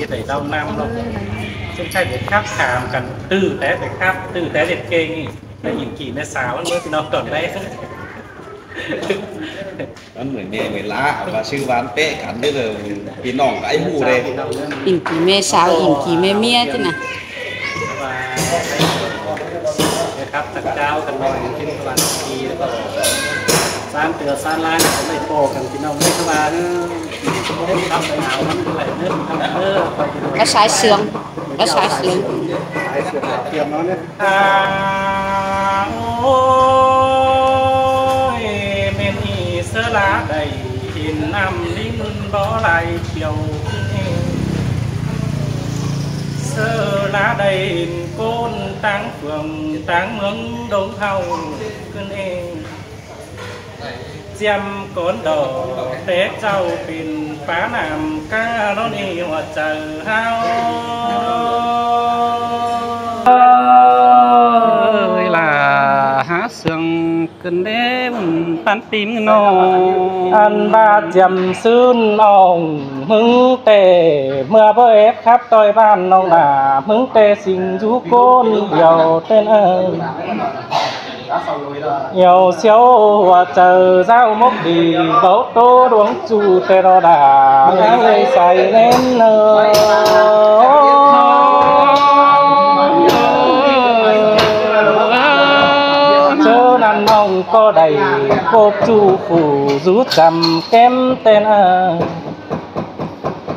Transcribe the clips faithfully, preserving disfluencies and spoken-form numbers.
Đảy đau năm lắm. Chứ chạy để khắp khám cần từ té để khắp, từ té để kê nghi. Là ỉm kỉ mẹ sáo ăn bớt thì nó tuần đấy. Ăn mười mẹ mười lá, và sư bán pé cắn đấy là vì nòng cái hũ đây. Ỉm kỉ mẹ sáo, ỉm kỉ mẹ mía chứ nè. Và khắp tặc cao cần nói, chứ các bạn thì có sán tựa sán láng, có mấy cô cần thì nó mấy các bạn. Có sái sướng, có sái sướng. À, ôi, mến ý sớ lá đảy, in năm lính bó lai chiều. Sớ lá đảy, in côn táng phường, táng mướn đông hậu, cơn ê. Chiêm cốn đỏ, té châu pin, phá nàm ca lón y hùa chợ hao. Ơi là há sương cơn đế mùn tan tim nô. Ăn ba chiêm sưn ong, mứng tê, mưa bơ ép khắp tôi ban nông là, mứng tê sinh dú côn, dầu tên ơi. Nhiều siêu hùa chợ giao mốc đi, báu tô đuống chu tê đo đà, hãy lấy sai nên nơ. Chớ năn ông có đầy, cốp chu phủ rú chăm kém tên à.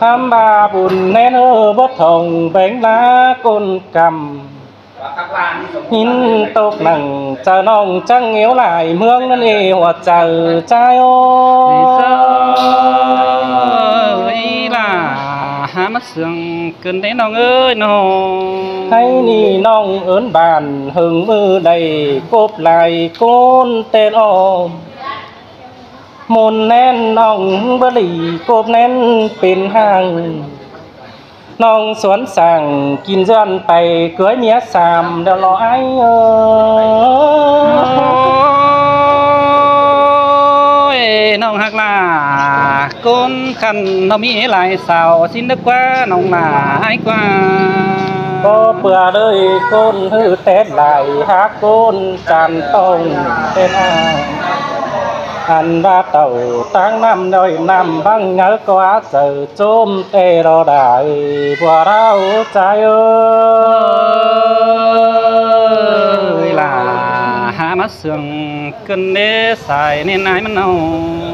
Hám ba bùn nên ơ bớt hồng bánh lá côn cầm. Hín tốc nẳng chả nòng chăng yếu lại mương năn ê hùa chợ chai ô. Ý là há mắt sương cơn đế nòng ơi nô. Hãy nì nòng ớn bàn hưng mư đầy cốp lai côn tên ô. Môn nén nòng bơ lì cốp nén pên hàng. Nòng xuốn sàng kin dơn pay cưới mía sam đeo lo ai ơi. Ôi, nòng hạc là côn khăn nó mi lai sao xin được qua nòng là ai qua. Có bữa đời côn hư tết lại há côn tràn tông tên ai. Ăn ba tàu tháng năm đôi năm băng ngớ có á chợ chôm tê đo đài bùa rau chai ơi. Là há mắt sương cơn đế sai nên ai măn nâu.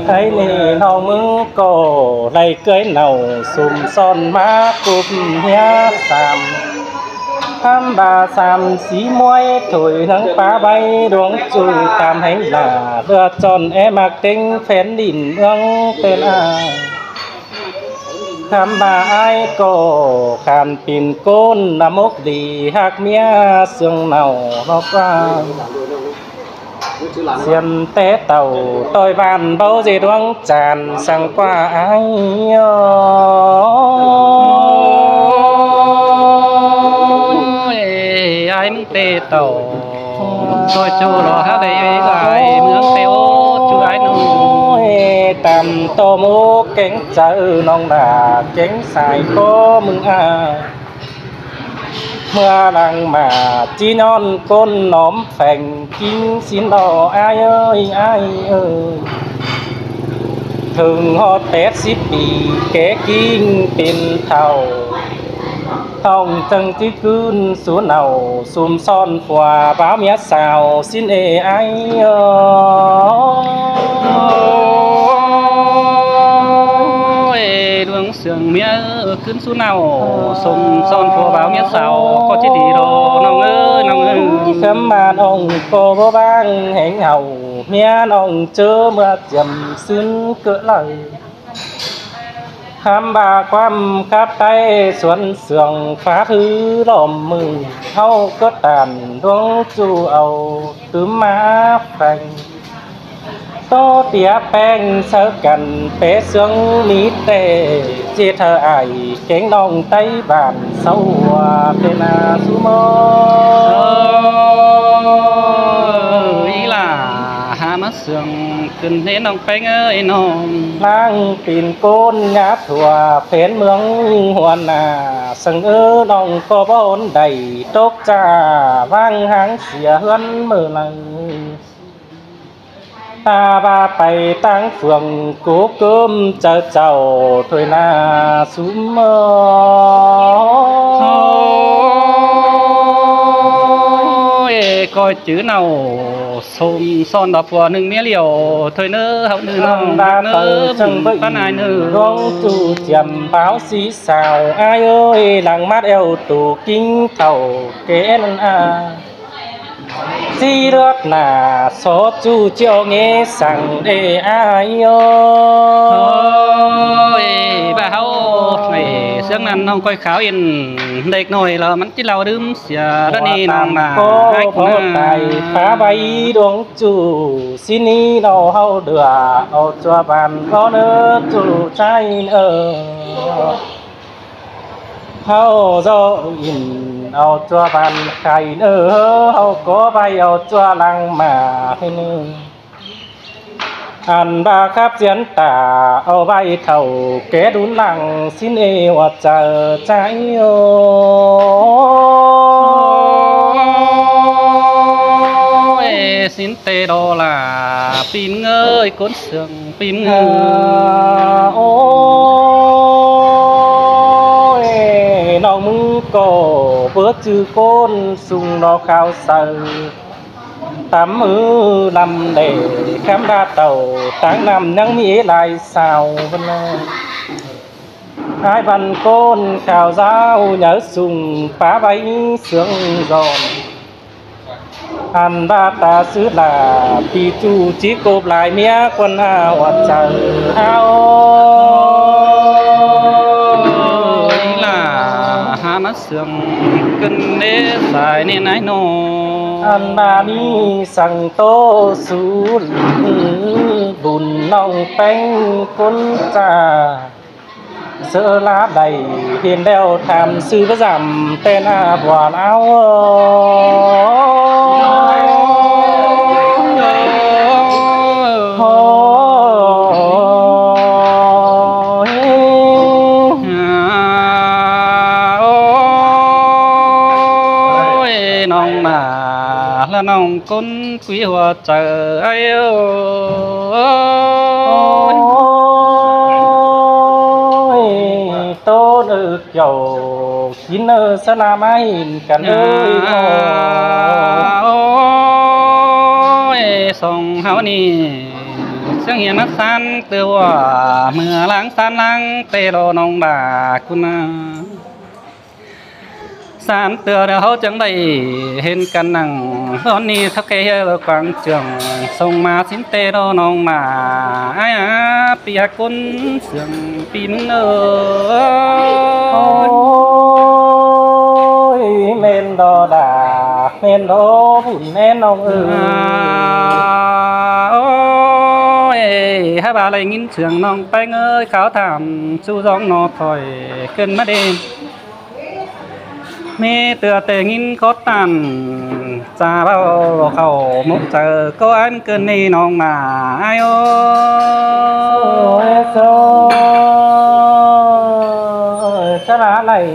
Ấy nì nâu mứng cô lầy cưới nâu sùm son má cụp hiá sam. Hám ba sam sí muối thổi nắng phá bay đuống chu tam hánh là lựa chọn é mạc tính phén đỉnh ương tên à. Hám ba ai cô khăn pin côn nằm ốc đi hạc mía sương nâu nó qua. Xiêm té tàu tôi bàn báu dê đuống chàn sang qua ai ơi. Ai mưng té tàu tôi chu lo há đây ai mưng té ô chu ai nô. Tam tô mô kéng chợ nông đà kéng sai có mưng ai. Mưa lăng mà chi non côn nóm phèng kinh xin lo ai ơi ai ơi. Thường ho tét xít bì ké kinh pin thầu. Thòng chăng chi cün số nào sùm son phùa báo mía xào xin ê ai ơi. Ôi, đuống sương mía cứng sú nau sông son phua báo miết sao có chết đi đồ nòng ơi nòng ơi. Sớm mà nòng cô bố bang hẹn hậu mía nòng chớ mưa chiếm xứng cỡ lời. Hám ba quăm khắp tay xuân sương phá thứ lòm mừng hậu cất tàn đuống chu âu tứ má phanh. Tô tía peng sơ căn pé sướng mít tê, chê thơ ải kéng đong tay bản sâu hùa tê na su mơ. Ý là há mớt sương ꞌcứn ꞌnê ꞌnọng ꞌpéng ơi ꞌnọng. ꞌLáng pên ꞌcốn ꞌnhá thua phén ꞌmướng ꞌhuôn a, săng ớ ꞌnọng ꞌcọ bón đảy tốc ꞌchạ ꞌváng háng sia ꞌhướn ꞌmự lai. Ta ꞌva pay ꞌtáng phường cốp cớm chaư chảu thôi na sum ơi. Ôi, ꞌcoi chứ ꞌnọng sôm son đỏ phua ꞌnưng ꞌmía ꞌliu thôi ꞌnớ, ꞌháu ꞌnưng ꞌnọng ꞌva ꞌnớ tau chăng bơ̆ ꞌpá nai ꞌnưng ꞌnọng ꞌchư chiêm báo sí sao ai ơi, lăng mát eo tủ kính thảu ké ꞌnặn a. Chí ꞌlượt nả só ꞌchu ꞌchịu nghe săng đê ai ơi. Ôi, ꞌva ꞌháu ꞌnị ꞌsướng ꞌnặn ꞌnọng ꞌcoi kháo ên đếc ꞌnọi ꞌlẹo ꞌmắn ꞌchí lau đưm sia ꞌlẹo ꞌnị ꞌnọng nả. Ôi, ꞌcọ ai ꞌcọ ꞌpá ꞌvạy đuông ꞌchu ꞌsịn ꞌnị ꞌnọng ꞌháu đưa au ꞌchua ban ꞌcọ ꞌnớ ꞌchu ꞌchái ơ. ꞌHáu ꞌdọ ỉn au ꞌchua ban khai ơ, ꞌháu ꞌcọ ꞌvạy au ꞌchua lăng mả ꞌhứ ꞌnưng. Ăn ꞌva khắp ꞌchiến ta au ꞌvạy thảu ké đun lăng ꞌsịn ê ꞌhua chaư ꞌchái ơ. Ôi, ꞌsịn tê đô la ꞌpi ꞌmứng ơi, ꞌcốn sương ꞌpi ꞌmứng ơi. Ôi, ꞌnọng ꞌmứng ꞌcọ bớt ꞌchư ꞌcốn sung ꞌnọ kháo saư. Tắm ư lăm đảy khắm đa tảu, ꞌtáng ꞌnặm ꞌnhắng ꞌmí ế lai sao bơn ꞌnớ. Ai văn ꞌcốn kháo dao nháư sung pá ꞌvạy sương giòn. Ăn ꞌva ta ꞌsứ lả ꞌpi ꞌchu ꞌchí cộp lai ꞌmía ꞌquăn a ꞌhua chaư ao. Ôi, lả há ꞌmá sương ꞌcứn đế sai ꞌnị nái ꞌnọ. Ăn ꞌva ꞌmí săng ꞌtố sú bun ꞌnọng ꞌpéng ꞌcốn ꞌchạ. ꞌSớ ꞌlạ đảy hên ꞌlẹo tham sư bá dăm ꞌtến a ꞌhua ꞌláo. Ôi, ꞌnọng mả ꞌlạ ꞌnọng ꞌcốn ꞌquí ꞌhua chaư ai ơi. Ôi, ꞌtố ꞌnự kiẻo kín ꞌnơ ꞌsớ ꞌlạ ꞌmá ỉn căn ơi. Ôi, song ꞌháu ꞌnị ꞌsướng hiên ꞌmá ꞌsán ꞌtưa ꞌmưa ꞌláng ꞌsán ꞌláng tê lo ꞌnọng đả ꞌcun a. ꞌSán ꞌtưa ꞌlẹo ꞌháu chắng đảy hên căn nẳng ꞌhướn ꞌnị thắc khe hiê quảng trường sông ꞌmá ꞌsịn tê lo ꞌnọng mả ai a ꞌpi hák ꞌcốn sương ꞌpi ꞌmứng ơi. Ôi, ꞌmen đo đả, ꞌmen đo bun ꞌmen ꞌnọng ơi. Ôi, hák ꞌva lai ꞌnghín sương ꞌnọng ꞌpéng ơi, kháo tham su dong ꞌnọ thỏi ꞌcứn ꞌmá đêm. ꞌMí ꞌtưa tê ꞌnghín khót tản, ꞌchạ ꞌvạu khảu mốc chaư ꞌcọ ăn ꞌcứn ꞌnị ꞌnọng mả ai ơi. Ôi, ꞌchớ ꞌlạ đảy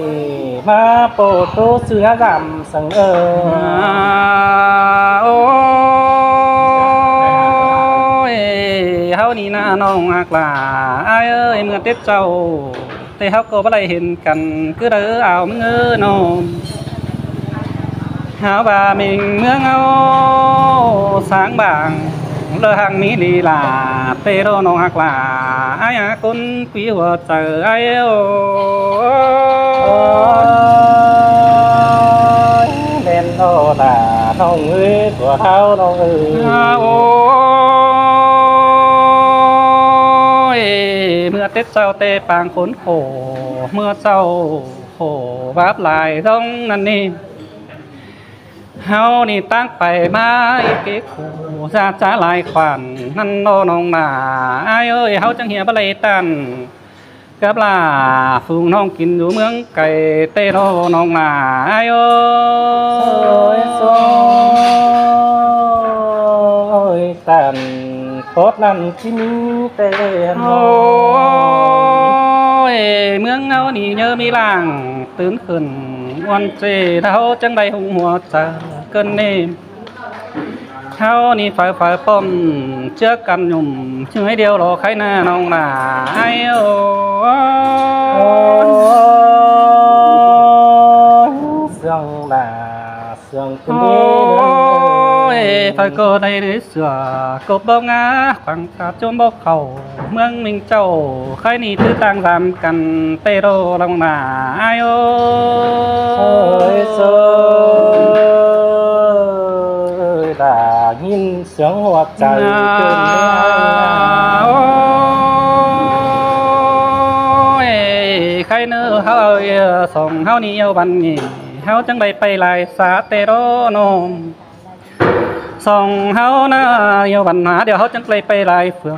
ꞌmá ꞌpộ ꞌtố sư ꞌnhá dăm săng ơ. Ôi, ꞌháu ꞌnị ꞌnạ ꞌnọng ꞌhặc lả ai ơi, ꞌmưa tết sau tê ꞌháu ꞌcọ báu đảy hên căn ꞌcứ đaư ao ꞌmứng ơ ꞌnọng. ꞌHáu ꞌva ꞌmính ꞌmướng ꞌháu sáng bảng ꞌlơ hăng ꞌmí đi lả tê lo ꞌnọng ꞌhặc lả ai a ꞌcốn ꞌquí ꞌhua chaư ai ơ. Ôi, ꞌmen lo lả ꞌnọng ơi, ꞌpưa ꞌháu ꞌnọng ơi. Ôi, ꞌmưa tết sau tê pang khốn khổ, ꞌmưa sau khổ báp lai dong ꞌnặn ꞌnị. ꞌHáu ꞌnị ꞌtáng pay ꞌmá ꞌkế khổ da chá lai khoản ꞌnặn lo ꞌnọng mả ai ơi, ꞌháu chắng hiê báu đảy tản cắp lả phung ꞌnọng kin dú ꞌmướng cay tê lo ꞌnọng mả ai ơi. Ôi, tản Tót ꞌnặn ꞌchí ꞌmí ꞌtẹ ꞌnọi. Ôi, ꞌmướng ꞌháu ꞌnị ꞌnhớ ꞌmí ꞌláng tứn khửn, ꞌuôn ꞌchế ꞌháu chắng đảy ꞌhung ꞌhua chaư ꞌcợn ꞌnị. ꞌHáu ꞌnị phaư phaư ꞌpọm ꞌchưa căn nhủm, ꞌchư ꞌhái điêu lo khay ꞌna ꞌnọng ꞌlạ ải ꞌiới. Ôi, sương ꞌlạ, sương ꞌcứn đi. Ôi, phaư ꞌcọ đảy đuối sửa, ꞌcộp báu ngá, quảng ta ꞌchốm báu khảu, ꞌmướng ꞌmính ꞌchạu, khay ꞌnị ꞌtứ ꞌtáng dăm căn, ꞌtẹ ꞌló ꞌnọng ꞌlạ ải ꞌiới. Sương ơi, ꞌlạ ꞌnghín sương ꞌhua chaư. Ôi, khay ꞌnớ ꞌháu ơi, song ꞌháu ꞌnị ꞌnhó băn ꞌnị, ꞌháu chắng đảy pay lai sa ꞌtẹ ꞌló ꞌnọng. Song ꞌháu ꞌnớ ꞌnhó băn ꞌnị, điêu ꞌháu chắng đảy pay lai phường,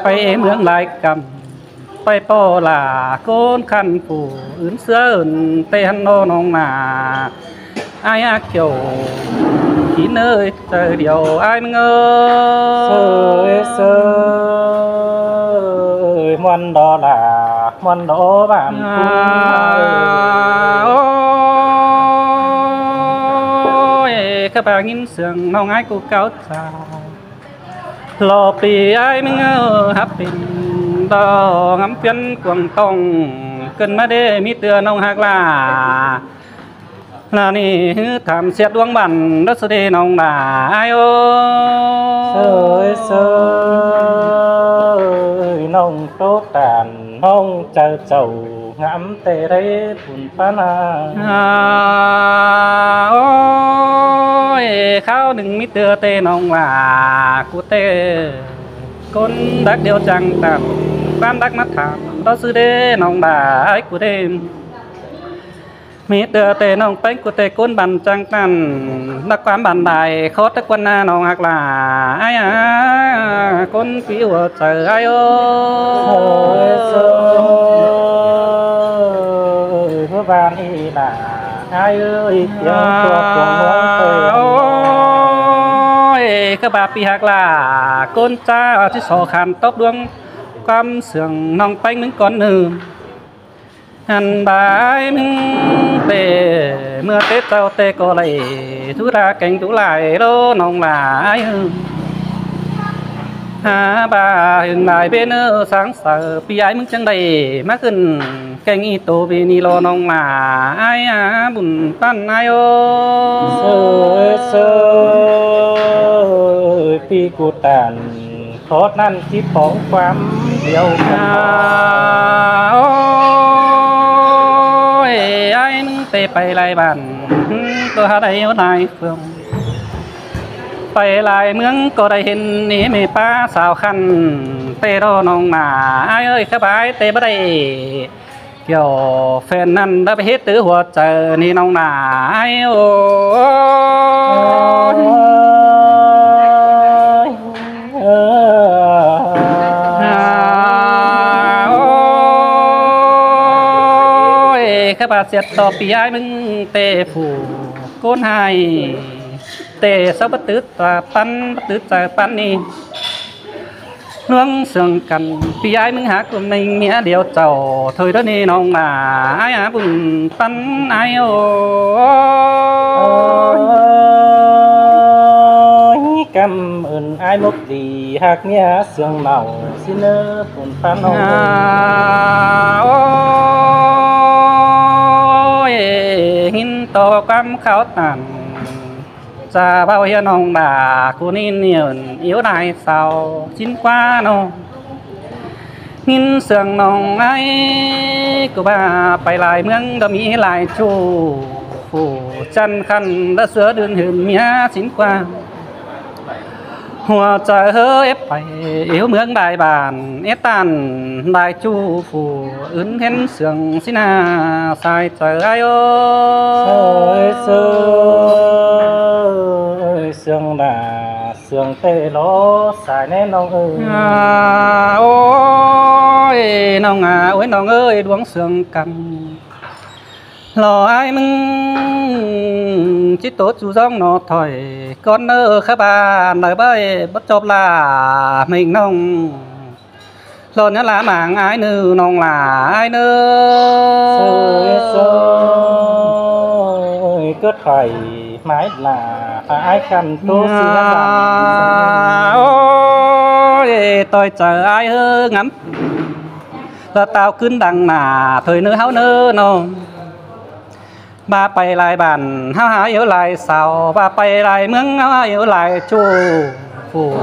pay ꞌmướng lai căn, pay ꞌpo lả ꞌcốn khăn phủ ứn ꞌsứa ứn ꞌtẹ ꞌhăn ꞌnọ ꞌnọng ꞌlạ. Ải ꞌa Kiêu, kin ơi, chaư điêu ải ꞌmướng ơi. Sương ơi, sương ơi, ꞌmuôn ꞌló ꞌlạ, ꞌmuôn ꞌló bản ꞌcốn. Ôi, ꞌkhớ ꞌva ꞌnghín sương ꞌnọng ải ꞌcọ cáo chaư, lo ꞌpi ải ꞌmướng ơi, hák pên ꞌtọ ngắm phiến cuông tông, ꞌcợn ꞌmá đé ꞌmí ꞌtưa ꞌnọng ꞌhặc ꞌlạ. ꞌLạ ꞌnị ꞌhứ tham ꞌsiết ꞌluống bản ꞌlớ ꞌsứ đé ꞌnọng ꞌlạ ải ꞌiới. Sương ơi, sương ơi, ꞌnọng ꞌtố tản ꞌnọng chaư chảu ngắm ꞌtẹ đảy phun ꞌpắn a. À, ôi, khảu ꞌnưng ꞌmí ꞌtưa ꞌtẹ ꞌnọng ꞌlạ, ꞌcọ ꞌtẹ ꞌcốn đắc điêu chắng tản, ꞌquám đắc ꞌmá tham ꞌlớ ꞌsứ đé ꞌnọng ꞌlạ ải, ꞌcọ ꞌtẹ ꞌmí ꞌtưa ꞌtẹ ꞌnọng ꞌpéng ꞌcọ ꞌtẹ ꞌcốn bản chắng tản, đắc ꞌquám bản lai khót tắc ꞌquán ꞌna ꞌnọng ꞌhặc ꞌlạ ải a, ꞌcốn ꞌpi ꞌhua chaư ải ꞌiới. Sương ơi, sương ơi, ꞌmá bản ꞌnị ꞌlạ ải ꞌiới, tiếng tua cuông ꞌmuôn ꞌtẹ. Ôi, ꞌkhớ ꞌva ꞌpi ꞌhặc ꞌlạ, ꞌcốn ꞌchá ꞌchí so khăn tóp ꞌluống ꞌquám sương ꞌnọng ꞌpéng ꞌmướng cón ꞌnưng. Hăn ꞌva ải ꞌmướng ꞌtẹ, ꞌmưa Tết ꞌtạu ꞌtẹ ꞌcọ đảy, ꞌtú đa kéng ꞌtú lai ꞌló ꞌnọng ꞌlạ ải ꞌiới. Hả ꞌva hưng lai bến ꞌnớ sáng saư, ꞌpi ải ꞌmướng chắng đảy ꞌmá ꞌcựn kéng ꞌnị tô ꞌviạk ꞌnị ꞌló ꞌnọng ꞌlạ ải a, bun ꞌpắn ải ꞌiới. Sương ơi, sương ơi, ꞌpi ꞌcọ tản khót ꞌnặn ꞌchí phóng ꞌquám điêu căn. À, ôi, ải ꞌmướng ꞌtẹ pay lai bản, ꞌtố hák đảy ꞌnị lai phường, pay lai ꞌmướng ꞌcọ đảy hên ꞌnị ꞌmí ꞌpá sáo khăn ꞌtẹ ꞌló ꞌnọng ꞌlạ ải ꞌiới. ꞌKhớ ꞌva ải ꞌtẹ báu đảy Kiẻo phén ꞌnặn đảy ꞌviạk hít tứ ꞌhua chaư ꞌnị ꞌnọng ꞌlạ ải ꞌiới. Ôi, ꞌkhớ ꞌva ꞌsiết ꞌtọ ꞌpi ải ꞌmướng ꞌtẹ phủ ꞌcốn ꞌhại, ꞌtẹ sáư báu tứ ꞌtọ ꞌpắn, báu tứ chaư ꞌpắn ꞌnị. ꞌLuống sương căn ꞌpi ải ꞌmướng hák ꞌcọ ꞌmính ꞌmía điêu chảu thôi đó ꞌnị ꞌnọng ꞌlạ ải a, bun ꞌpắn ải ꞌiới. Ôi, cảm ơn ải mốc đi hák ꞌmía sương máư ꞌsịn ꞌnớ bun ꞌpắn ꞌnọng ꞌlạ ꞌiới. Ôi, ꞌhịn ꞌtọ ꞌquám kháo tản chả ꞌvạu ꞌhiên ꞌnọng ꞌlạ ꞌcọ ꞌnị ꞌnị ứn, ꞌiếu lai sau ꞌchín ꞌquá ꞌnọng. ꞌNghín sương ꞌnọng ải ꞌcọ ꞌva pay lai ꞌmướng đa ꞌmí lai ꞌchu phủ chăn khăn đa ꞌsứa đươn hưn ꞌmía ꞌchín ꞌquá. ꞌHua chaư ꞌhớ ép pay ꞌiếu ꞌmướng lai bản, ép tản lai ꞌchu phủ ứn hên sương ꞌsịn ꞌna sai chaư ải ꞌiới. Ôi, sương ơi, sương ꞌlạ, sương ꞌtẹ ꞌló sai ꞌnê ꞌnọng ơi. À, ôi, ꞌnọng à, ôi, ꞌnọng ơi, ꞌluống sương căn ꞌló ải ꞌmướng ꞌchí ꞌtố ꞌchu ꞌdóng ꞌnọ thôi, ꞌcốn ꞌnớ khá ꞌva ꞌnọi ꞌvạy báu chốp ꞌla ꞌmính ꞌnọng. Lo ꞌnhá ꞌla ꞌmáng ải ꞌnư ꞌnọng ꞌla ải ꞌnư. Sơi, sơi, ꞌcứ thoải mái ꞌla, ải khăn ꞌtố ꞌsứ ꞌnhá ꞌla. Ôi, ꞌtoi chaư ải ꞌhứ ngắm. Lo táo ꞌcứn đăng ꞌna, thôi ꞌnư ꞌháu ꞌnớ ꞌnọng. ꞌVa pay lai bản ꞌháu hák ꞌiếu lai sau, ꞌva pay lai ꞌmướng ꞌháu hák ꞌiếu lai ꞌchu phủ.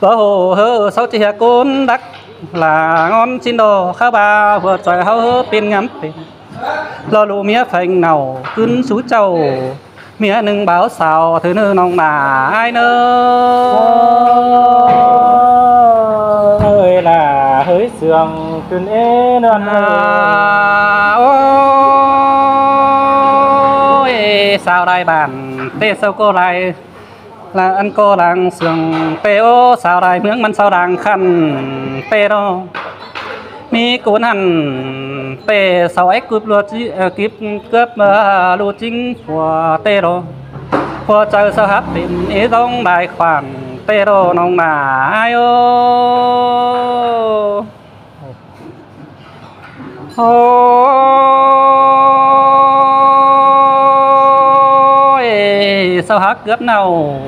Báu ꞌhụ ꞌhứ sau ꞌchí hia ꞌcốn đắc ꞌla ꞌngón ꞌchí ꞌnọ, khá ꞌva ꞌhua chaư ꞌháu ꞌhứ pên ngắm pên. Lo ꞌlụk ꞌmía pheng nảu ꞌcứn sú ꞌchạu, ꞌmía ꞌnưng báo sau thôi ꞌnư ꞌnọng ꞌla ải ꞌnư. Ơi ꞌla hơi sương ꞌcứn ế ꞌnọn. À, ôi, sau lai bản ꞌtẹ sau ꞌcọ lai, ꞌla ăn ꞌcọ lăng sương ꞌtẹ ố, sau lai ꞌmướng ꞌmắn sau đang khăn ꞌtẹ ꞌnọ. ꞌMí ꞌcốn hẳn ꞌtẹ sau ép cướp ꞌlụa ꞌchí, ơ, cướp, cướp, ơ, ꞌlụa chính phủ ꞌtẹ ꞌnọ. ꞌHua chaư sau hák pên ế ꞌdóng đai khoản ꞌtẹ ꞌnọ ꞌnọng ꞌla ải ơ. Ôi, sau hák cướp nảu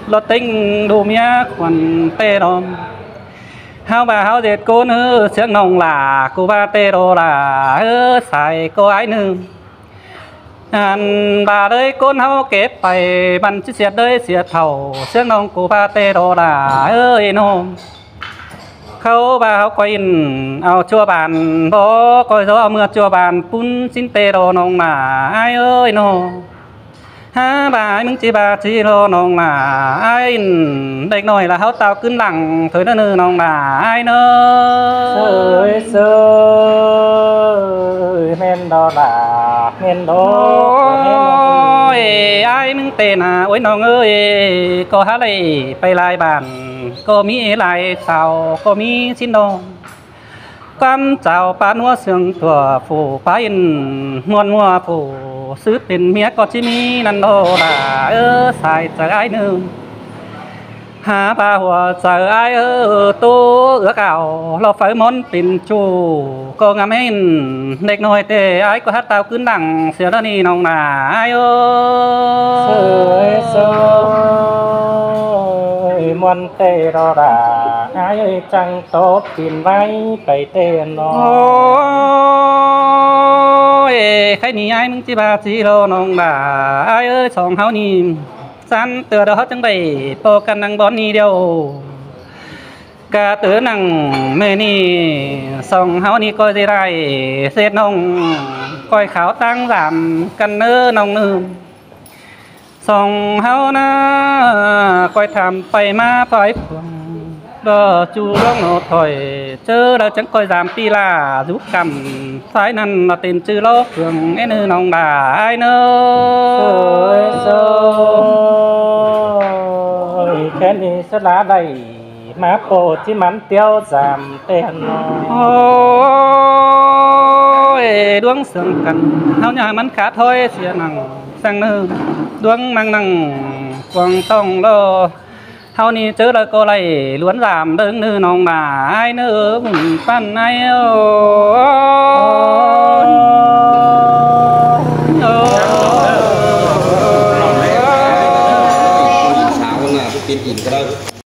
ꞌlụa ꞌtếng ꞌlụk ꞌmía khuôn ꞌtẹ ꞌnọ. ꞌHáu ꞌva ꞌháu ꞌdệt ꞌcốn ꞌhứ siếng ꞌnọng ꞌla ꞌcọ ꞌva ꞌtẹ ꞌnọ ꞌla ꞌhứ sai ꞌcọ ải ꞌnư. Ăn ꞌva ꞌlới ꞌcốn ꞌháu kếp pay băn ꞌchí sia ꞌlới sia thảu, siếng ꞌnọng ꞌcọ ꞌva ꞌtẹ ꞌnọ ꞌla ới ꞌnọng. Khảu ꞌva ꞌháu ꞌcoi au ꞌchua bản bó, ꞌcoi dó au ꞌmưa ꞌchua bản pún sín ꞌtẹ ꞌnọng ꞌla ải ới ꞌnọng. Hák ꞌva ải ꞌmướng ꞌchí ꞌva ꞌchí ꞌnọng ꞌla ải, đếc ꞌnọi ꞌla ꞌháu táo ꞌcứn lăng thôi ꞌnớ ꞌnọng ꞌla ải ꞌnớ. Sơi, sơi, ꞌmen đó ꞌla, ꞌmen đó. Ôi, ải ꞌmướng ꞌtẹ ꞌna, ôi ꞌnọng ơi, ꞌcọ hák đảy pay lai bản, ꞌcọ ꞌmí lai sau, ꞌcọ ꞌmí sín ꞌnọng. ꞌQuám chảu pá ꞌnua sương tua phủ, pá ên ꞌmuôn ꞌmua phủ, ꞌsứ pên ꞌmía ꞌcọ ꞌchí ꞌmí ꞌnặn ꞌnọ ꞌla ới, sai chaư ải ꞌnư. Hák ꞌva ꞌhua chaư ải ơ, ꞌtố ước ao lo pháư ꞌmón pên ꞌchu, ꞌcọ ngắm hên đếc ꞌnọi ꞌtẹ ải ꞌcọ hák táo ꞌcứn lăng sia ꞌnớ ꞌnị ꞌnọng ꞌla ải ơ. Sơi, sơi, ꞌmuôn ꞌtẹ ꞌnọ ꞌla ải ơi, chắng tó pên ꞌvạy pay ꞌtẹ ꞌnọ. Ôi, khay ꞌnị ải ꞌmướng ꞌchí ꞌva ꞌchí ꞌnọng ꞌla ải ơi, song ꞌháu ꞌnị chắng ꞌtưa ꞌlạ ꞌháu chắng đảy ꞌpọ căn nẳng bón ꞌnị điêu. Cá ꞌtứ nẳng ꞌmự ꞌnị song ꞌháu ꞌnị ꞌcoi ꞌdệt lai ꞌdệt ꞌnọng, ꞌcoi kháo ꞌtáng dam căn ꞌnớ ꞌnọng ꞌnư. Song ꞌháu ꞌna ꞌcoi tham pay ꞌmá phái phường, ꞌlọ ꞌchu ꞌluống ꞌnọ thôi, ꞌchớ đaư chắng ꞌcoi dam pi ꞌla dú căm, phái ꞌnặn ꞌlọ tên ꞌchư ꞌló phường ꞌnớ ꞌnọng ꞌla ải ꞌnớ. Sơi, sơi, khen ꞌnị sá ꞌla đảy ꞌmá ꞌpộ ꞌchí mẳn ꞌtiếu dam ꞌtẹ ꞌnọ. Ôi, ꞌluống sương căn ꞌháu ꞌnhá mẳn khát thôi sia nẳng săng ꞌnớ. ꞌLuống ꞌmăng nẳng cuông tỏng ꞌlọ ꞌháu ꞌnị ꞌchớ đaư ꞌcọ đảy ꞌluống dam đơng ꞌnớ ꞌnọng ꞌla ải ꞌnớ, bun păn ải ơ. Ôi, ôi, ôi.